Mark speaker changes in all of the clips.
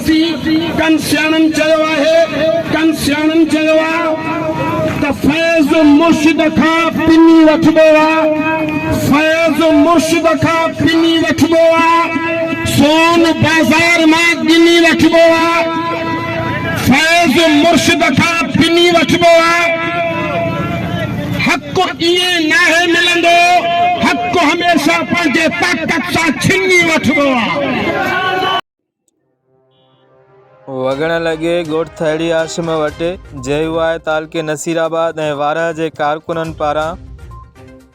Speaker 1: ڪنداسين. ڪن سياڻن چيو آهي، ڪن سياڻن چيو آ ته فيض مرشد کان پني وٺبو آ، فيض مرشد کان پني وٺبو آ، سون بازار مان ڳني وٺبو آ، فيض مرشد کان پني وٺبو آ. حق ائين ناهي ملندو، حق هميشه پنهنجي طاقت سان ڇني وٺبو آ.
Speaker 2: وڳڻ لڳي ڳوٺ ٿهڙي هاشم وٽ جي يو آء تعلقي نصيرآباد ۽ وارهه جي ڪارڪنن پاران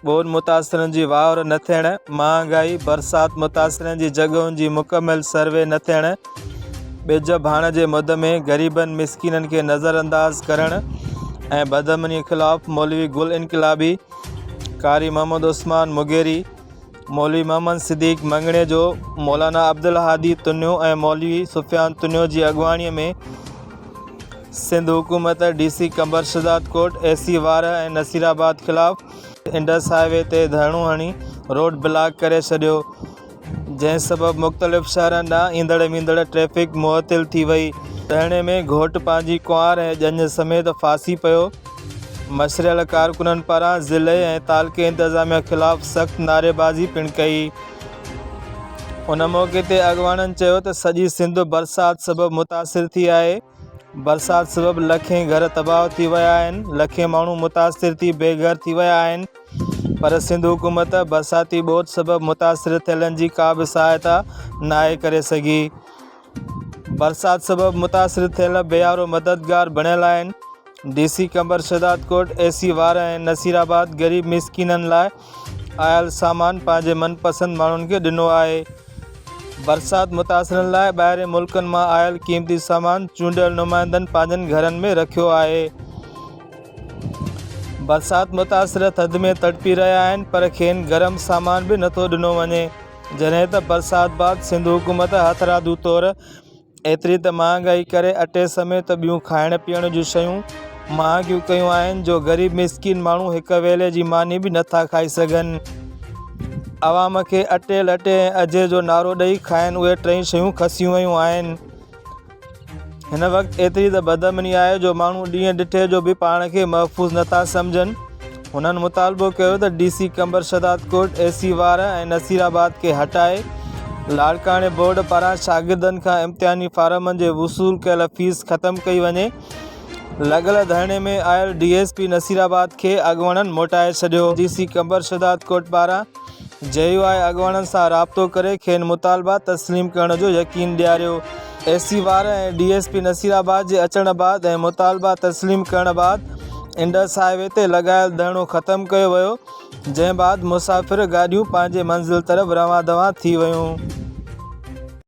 Speaker 2: ٻوڏ متاثرن جي واهر نه ٿيڻ، مهانگائي، برسات متاثرن جي جڳهن جي مڪمل سروي نه ٿيڻ، ٻج ڀاڻ جي مد ۾ غريبن مسڪينن کي نظرانداز ڪرڻ ۽ بدامني خلاف مولوي گل انقلابي، قاري محمد عثمان مغيري، مولوي محمد صديق مڱڻيجو، مولانا عبدالهادي تنيو ۽ مولوي سفيان تنيو جي اڳواڻي ۾ سنڌ حڪومت D C Qambar Shahdadkot, A C Warah ۽ Nasirabad خلاف انڊس هاء وي تي ڌرڻو هڻي روڊ بلاڪ ڪري ڇڏيو، جنهن سبب مختلف شهرن ڏانهن ايندڙ ويندڙ ٽريفڪ معطل ٿي وئي. ڌرڻي ۾ گهوٽ پنهنجي ڪنوار ۽ ڄڃ سميت ڦاسي پيو. مڇريل ڪارڪنن پاران ضلعي ۽ تعلقي انتظاميا خلاف سخت نعريبازي پڻ ڪئي. ان موقعي تي اڳواڻن چيو ته سڄي سنڌ برسات سبب متاثر ٿي آهي، برسات سبب لکين گهر تباهه ٿي ويا آهن، لکين ماڻهو متاثر ٿي بي گهر ٿي ويا آهن پر سنڌ حڪومت برساتي ٻوڏ سبب متاثر ٿيلن جي ڪا به سهائتا ناهي ڪري سگهي. برسات سبب متاثر ٿيل بيارو مددگار بڻيل آهن، D C Qambar Shahdadkot, A C Warah ۽ Nasirabad غريب مسڪينن لاء آيل سامان پنهنجي من پسند ماڻهن کي ڏنو آهي، برسات متاثرن لاء ٻاهرين ملڪن مان آيل قيمتي سامان چونڊيل نمائندن پنهنجن گهرن ۾ رکيو آهي، برسات متاثر ٿڌ ۾ تڙپي رهيا آهن پر کين گرم سامان به نٿو ڏنو وڃي. جڏهن ته برسات بعد سنڌ حڪومت هٿرادو طور ايتري ته مهانگائي ڪري اٽي سميت ٻيون کائڻ پيئڻ جون شيون مهانگيون ڪيون آهن جو غريب مسڪين ماڻهو هڪ ويلي جي ماني به نٿا کائي سگهن. عوام کي اٽي لٽي ۽ اجهي جو نعرو ڏئي کانئن اهي ٽئي شيون کسيون ويون آهن. هن وقت ايتري ته بدامني آهي جو ماڻهو ڏينهن ڏٺي جو به پاڻ کي محفوظ نٿا سمجهن. هنن مطالبو ڪيو ته D C Qambar Shahdadkot, A C Warah ۽ Nasirabad کي هٽائي لاڙڪاڻي بورڊ پاران شاگردن کان امتحاني فارمن جي وصول ڪيل فيس ختم ڪئي وڃي. لڳل ڌرڻي ۾ آيل ڊي ايس پي نصيرآباد کي اڳواڻن موٽائي ڇڏيو. ڊي سي قمبر شهدادڪوٽ پاران جي يو آء اڳواڻن سان رابطو ڪري کين مطالبا تسليم ڪرڻ جو يقين ڏياريو. A C Warah ۽ D S P Naseerabad جي اچڻ بعد ۽ مطالبا تسليم ڪرڻ بعد انڊس هاء وي تي لڳايل ڌرڻو ختم ڪيو ويو، جنهن بعد مسافر گاڏيون پنهنجي منزل طرف روان دوان ٿي ويون.